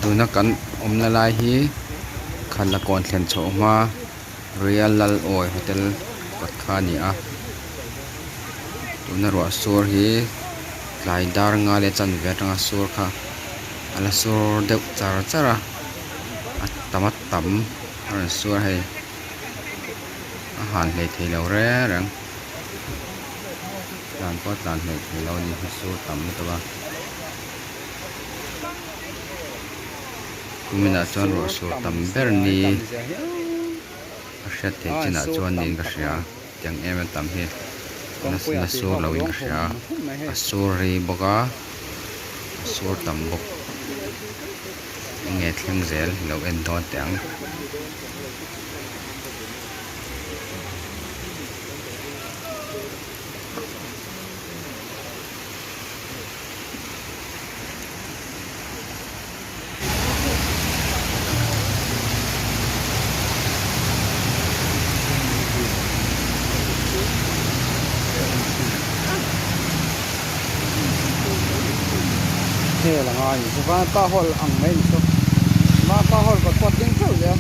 Tuna kan awmna lai hi Khanlakawn thlen chhoh hma Royal Lal Awi Hotel kawt kha a ni a tuna ruah sur hi tlai dar nga leh chanve atanga sur kha a la sur deuh char char a a tam a tam a rawn sur a hei a han hleithei lo reng reng. Tlan pawh a tlan hleih theih loh a ni hi sur tam lutuk a kuminah chuan ruah sur tam ber ni a hriat theih chinah chuan niin ka hria tiang em em tam hi la sur lo in ka hria a sur rei bawk a a sur tam bawk enge thleng zel lo en dawn teh ang. Hel a ngai chu vanpa hall ang mai ni chu vanpa hall kawt pawh a tling teuh zel.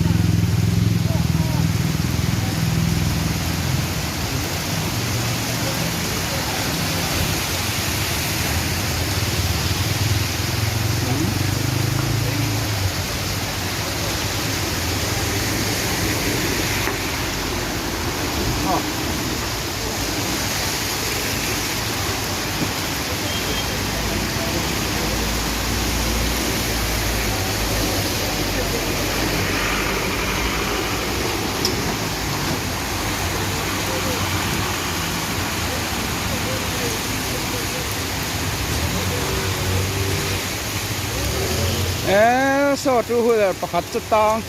Eee saw two wheeler pakhat chu tang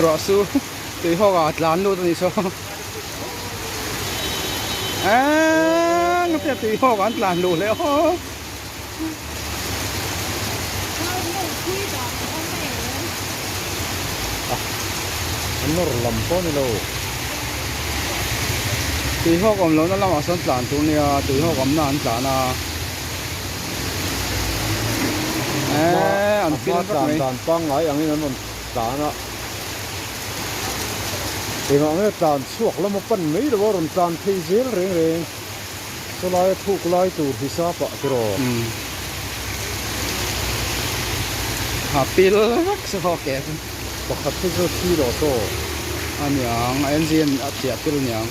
ruah su tui hawk ah a tlan lut a ni saw eee ngatia tui hawk ah an tlan luh leh aw. A nawr lam pawh a ni lo. Tui hawk awm lohna lamah sawn tlan tur nia tui hawk awmna an tlan a. Eee an fil vek mai. Dan pangngai angin an rawn tlan a. Engah nge tlan chhuak lama pan mai lo a rawn tlan phei zel reng reng. Chulai a thuk lai tur hi sa pah tiraw? Umm. Ha pil vek se haw ke chu. Pakhat hi chu thi lo chaw. A niang, a engine a chiah pil niang.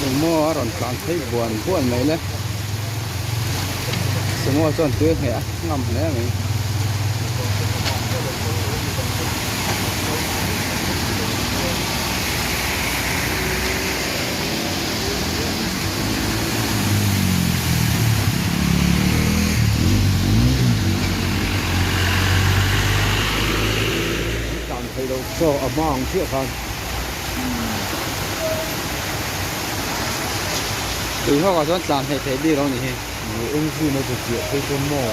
Sumo a rawn tlan phei buan buan mai le Sumo chuan tui a hneh a ngam hle mai. Tlan thei lo chaw a hma ang chiah khan. Tui hawk ah chuan tlan theih theih bik lo ni hi. Ni engine a chiah phei chuan maw.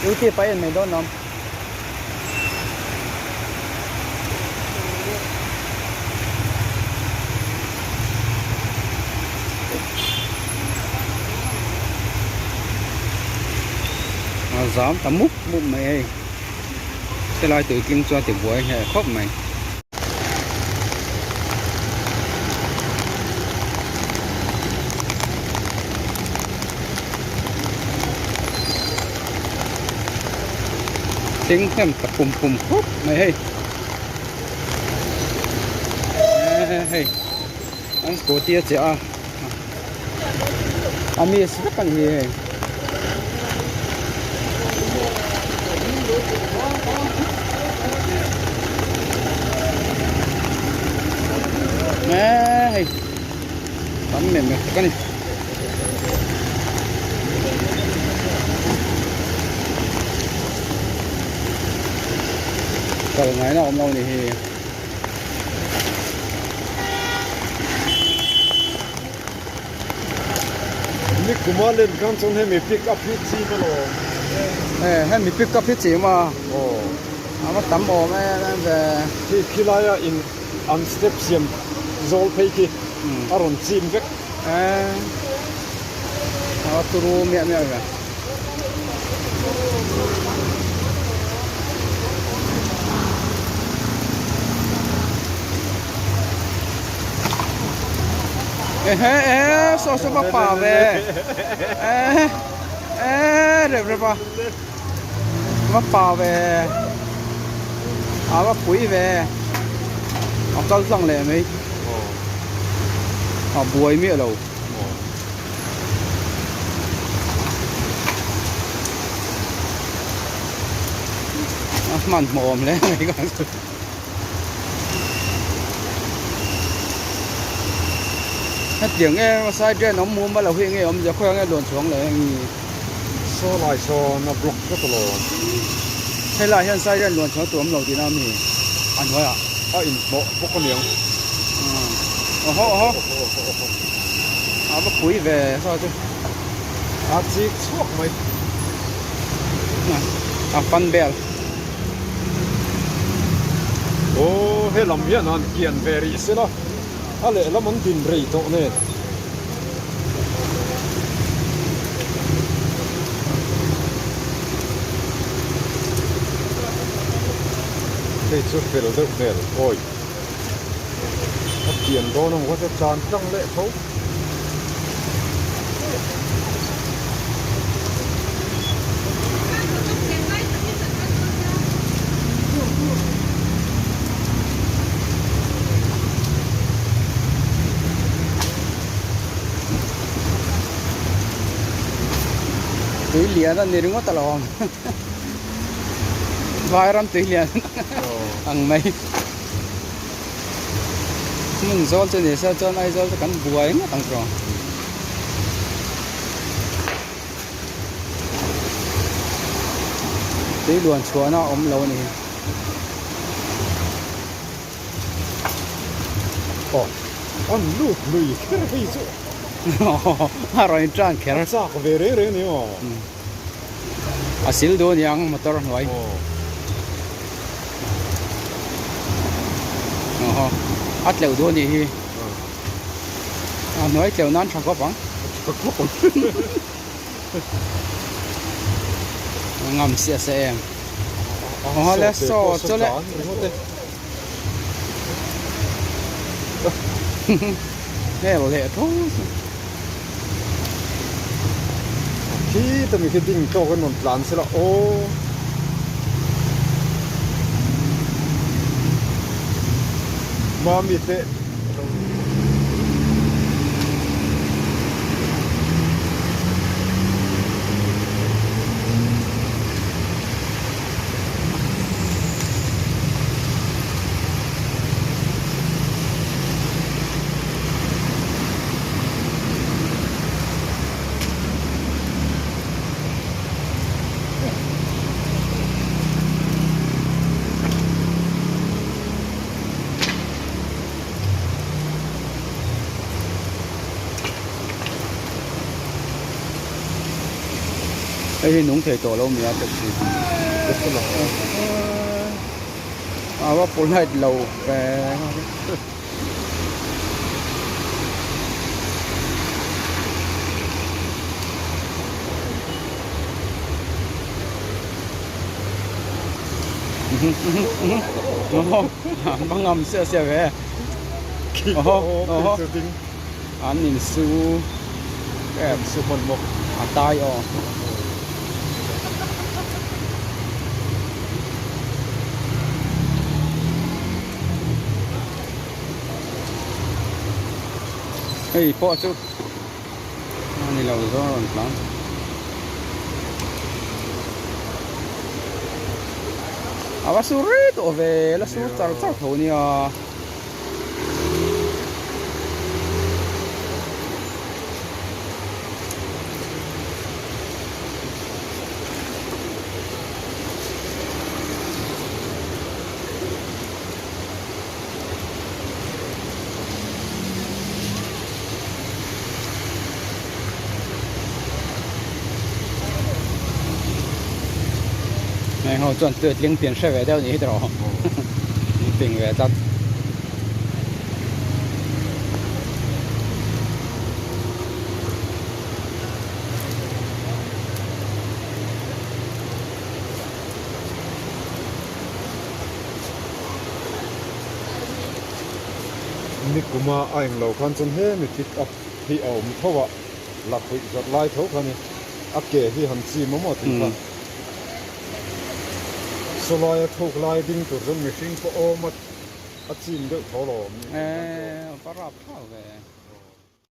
Youtube a en mai dawn lawm. A zam ta mup mup mai hei helai tui tling chuan ti buai hneh khawp mai. Tling hnem ta pum pum khawp mai hei hei an scooty a che a a miss vek a ni hi hei. Hei tam meh meh tak a ni. Kal ngaina awm lo a ni hi. Ni kuma len khan chuan hemi pick up hi chim alawm. E hemi pick up hi chim a. Aw. A va tam awm em em ve. Khi khilaia in an step siam zawl phei khi a rawn chim vek. E a va turu miah miah ve. Ehe ehe saw saw va pa ve ehe ehe rep rep a va pa ve a va pui ve a kal tlang leh mai a buai miah lo. A hmanhmawh awm hle mai ka hetiang em a side drain awm mumal lo hi enge awm zia khawiah nge luan chhuang leh eng ni saw lai sawn a block vek alawm helai hian side drain luan chhuang tur awm lo tihna a mi a hnuaiah a inhnawh bawk aniang awhaw awhaw a va pui ve saw chu a chik chhuak mai a fan bel. Aw he lam hian han kian ve rih se la, a lehlam an din rei tawh nen. Hei chu fel deuh hmel awi a kian dawn ang kha chu tlan tlang leh tho. Tui lian a ni ringawt alawm vairam tui lian ang mai. Hmun zawl chu ni se chuan Aizawl chu kan buai ngawt ang tawh. Tui luan chhuahna a awm lo a ni. Aw, an lut lui kher hei chu. A rawn in tan kher. A chak ve reng reng a ni maw? A sil duh a niang motor hnuai. Aw a tleuh duh a nih hi. A hnuai tleuh nan tha khawp ang. Tha khawp ang. A ngam siah se em. Aw le saw chu le. Hel leh tho chu. Khi ta mi khi ding tawk in rawn tlan sela aw. Mami te Hei hi nung thei tawh lo mi a taxi a va polite lo ve. An va ngam siah siah ve. An insu em su hman bawk a tai aw. Hei pawh chu a ni lo zawng a rawn tlan. A va sur rei tawh ve la sur char char tho nia. Heng ho chuan tuitling pian hre ve deuh ni hi tawh ping ve tlat. Nikuma a englo khan chuan hemi pick up hi a awm tho a, lakhuih zawrh lai tho kha a ni. A ke hi han chim awm aw tih kha. Sawlai a thuk lai ding tur chuan mihring pawh awm a, a chim deuh tho lo awm. Eee, va rap thau ve.